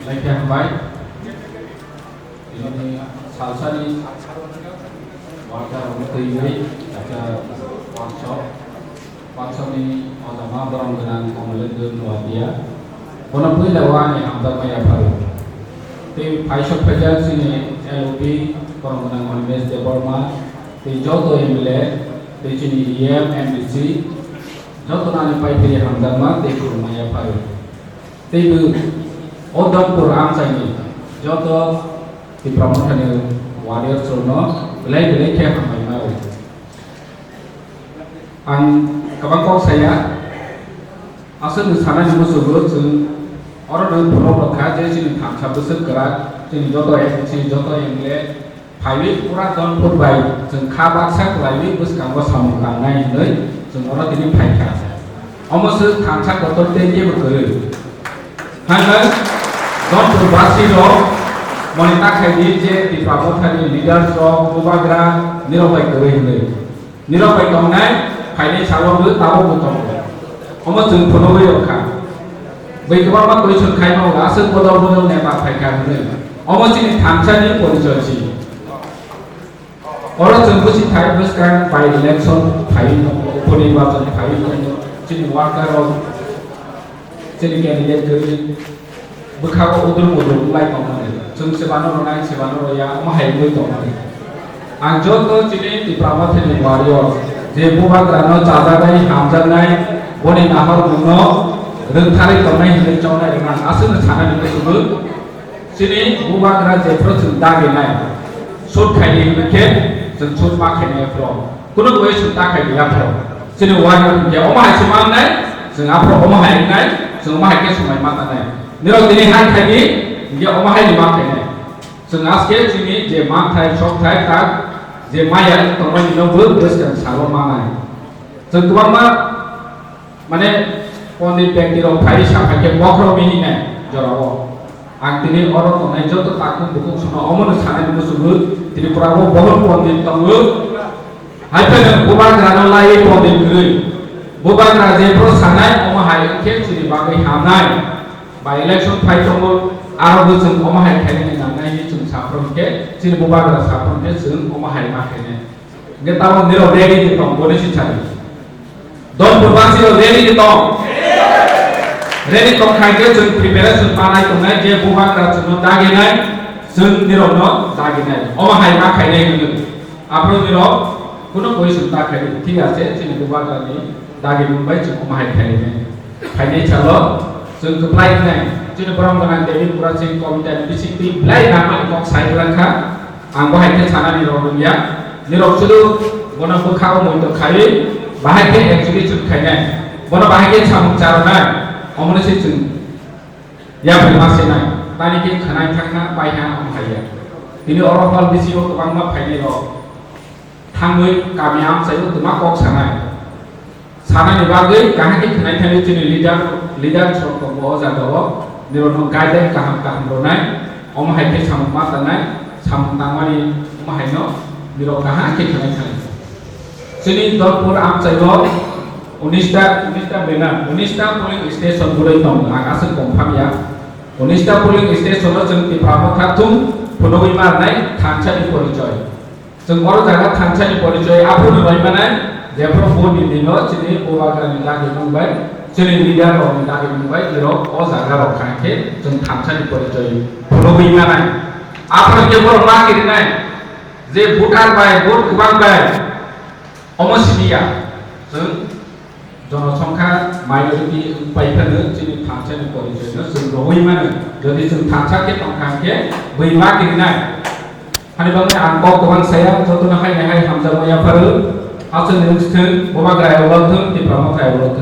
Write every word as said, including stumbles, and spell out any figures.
Lekha hambai. Ini salsani warta rokno twiwi kaisa workshop, workshopni ojama borom gwnang Kamalendra Noatia. Bono puila o ani hamjakma yapharo. Tei phaisok phaijak chini L O P borom gwnang Animesh Debbarma, tei joto M L A, tei chini E M, M D C, jotono ani pai phiri hamjakma tei khulumma yapharo. Teibo o Dhanpur amchaini joto Tipra Mothani warriors rokno belai belai khe hambai mao. Ang kwbang kok saya, aswk ni sanani muchungo chwng oro no phunuk rok kha je chini thansa bwswk kwrak, chini joto M D C, joto M L A, phaiwi pura Dhanpur bai chwng kha baksa kwlaiwi bwskango samung tangnai hinwi chwng oro tini phaikha. Omo se thansa kotor tei kebo kwrwi. Hwnwi Dhanpur basi rok moni ta khai di je Tipra Mothani leaders rok, bubagra nirok bai kwrwi hinwi. Nirok bai tongnai, phainai salo bo tabok bo tongo. Omo chwng phunugwi rwkha. Bai kwbangma question khaima hwnwi aswk bodol bodol neta phaikha hwnwi. Omo chini thansa ni porichoi si. Oro chwng busi thai bwskang by election phaiwi tongo, uponirbachan phaiwi tongo. Chini worker rok, chini candidate kwrwi. Bwkhago udul mudul wngwi tongmani. Chwng sebano rwnai, sebano rwya, omo hai wngwi tongmani. Ang joto chini Tipra Mothani warrior, je bubagrano chajaknai, hamjaknai, boni nahormungno rwngtharwi tongnai hinwi chongnai rwna ang aswkno sanani muchungo. Chini bubagra jephru chwng daginai, shoot khaidi hinwi khe chwng shoot ma khainai phro. Kunu koi chwng ta khaidi yaphro. Chini warrior hinkhe omo hai se mangnai, chwng aphro omo hai wngnai, chwng omo hai khe swmai ma tanai. Nirok tini hai khaidi, hinkhe omo hai ni ma khainai. Chwng aske chini je manthai, sokthai, tak je maya tongmani no bo bwskang salo manai. Chwng kwbangma, mane, pondit bekti rok phai sa phai khe bokhorok mihing nai jorao. Ang tini oro tongnai joto takhuk bukhuk sono omono sanani muchungo Tripura o bohol pondit tongo. Hai phano bubagrano laiwi pondit kwrwi. Bubagra jephru sanai omo hai wngkhe chini bagwi hamnai. By election phai tongo, aro bo chwng omo hai khainani nangnai hinwi chwng saphuru khe, chini bubagra saphuru khe chwng omo hai ma khainai. Hingke tamo nirok ready de tong, boni si sadi. Dhanpur basi rok ready de tong. Ready tong khai khe chwng preparation manai tongnai je bubagra chwngno daginai, chwng nirokno daginai. Omo hai ma khainai hinwi. Aphuru nirok kuno koi chwng ta khai, thik ache, chini bubagrani dagi mung bai chwng omo hai khainai. Phainai salo chwng kwplai khnai, chini borom gwnang David Murasing Committee ni bisingtwi belai nangmani kok sai rwkha. Ang bo hai khe sanani rw nung ya. Nirok sudu bono bwkha o moito khaiwi bahai khe execution khainai. Bono bahai khe samung charwnai. Omono se chwng yapri ma senai. Tani khe khwnai thangna pai ha omo hai ya. Tini oro hall bisingo kwbangma phainai rok. Thangwi kami amchaio twma kok sanai. Sanani bagwi kaham khe khwnai thani chini leader, leader rok tongo o jaga o. Nirokno guideline kaham kaham rwnai. Omo hai khe samung ma tangnai, samung tangmani omo haino nirok kaham khe khwnai thani. Chini Dhanpur amchaio unista, unista bena, unista polling station bwrwi tongo, ang aswk confirm ya. Unista polling station o chwng Tipra Motha thung phunugwi ma rwnai thansa ni porichoi. Chwng oro jaga thansa ni porichoi aphuru bai mane, jephru bo ni dino chini bubagra ni dagi mung bai, chini leader rok ni dagi mung bai, nirok o jaga rok kha khe chwng thansa ni porichoi phunugwi manai. Aphuru khe borok ma kirinai, je voter bai, vote kwbang bai, omo simi ya. Chwng Jonosongkha majority wngpai phano chini thansa ni porichoi no chwng rohoi mano. Jodi chwng thansa khe tongkha hwnkhe bui ma kirinai. Hani bagwi ang kok kwbang saya, jotono hai hai hamjakma yapharo. Aswk ni wngthwng, bubagra ayok lok thwng, Tipra Motha ayok lok thwng.